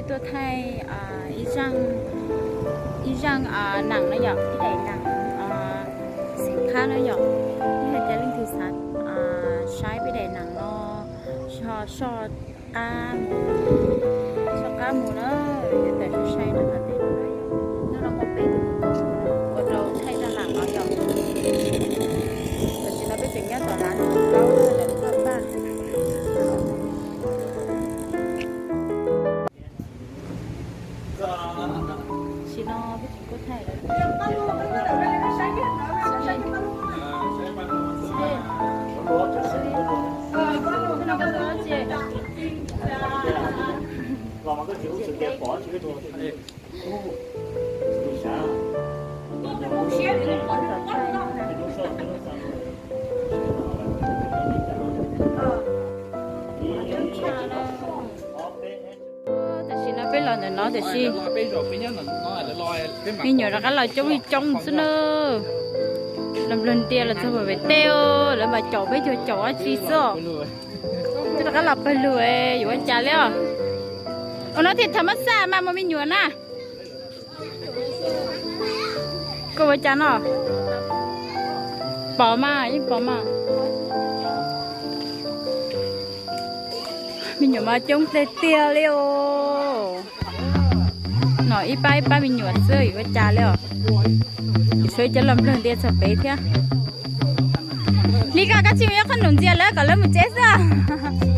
Tuaj thaij ib zaj nees no yom, ib daim nees xeem khab no yom. Yog hais tias leej twg xav saib peb daim nees no, ho soj qab mus, soj qab mus na, yuav tawm sai sai rau tom ntej no na yom. Hnub no muaj peb tus ua rau thaij zaj nees no yom. Tam sim no peb tseem nyob tom lav no, lav txog paj. Tam sim no peb tseem tuaj thaij lawm. Tam sim no peb los ntawm no tiam sis me nyuam rov qab los coob li coob xwb na. Los nplog ntias los txog pem tej, lawv mas caum peb cuag caum dab tsi xwb. Twb rov qab los pawg lug, yuav ua cas li os. Ua no thiaj tham mab xaj mas muaj me nyuam na. Koj ua cas no? Pom mas, yeej pom mas. Me nyuam mas coob tiag tiag li os. No ib pab ib pab me nyuam xwb yuav ua cas li os. Tshuav cov los nplog ntias txog pem thiab. Li koj kab tsis mus yuav qhob noom ntxias lawv kom lawv mus tsev xwb.